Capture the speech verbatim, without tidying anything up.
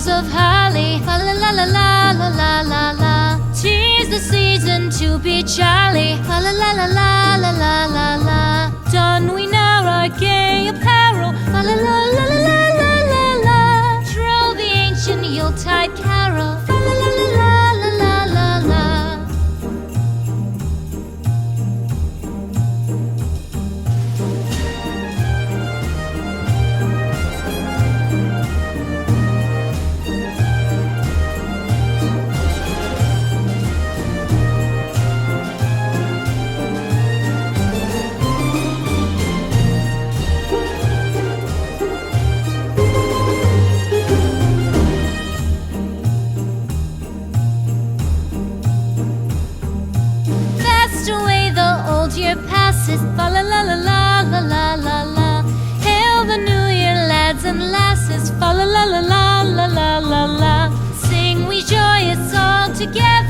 of holly, fa la la la la la la la la. 'Tis the season to be jolly, fa la la la la la la la la. Donn nar gay apparel, fa la la la la la la la. Troll the ancient Yuletide carol, fa la la la la la la la. Fast away the old year passes, fa la la la la la la la la. Hail the new year, lads and lasses, fa la la la la la la la la. Sing we joyous all together.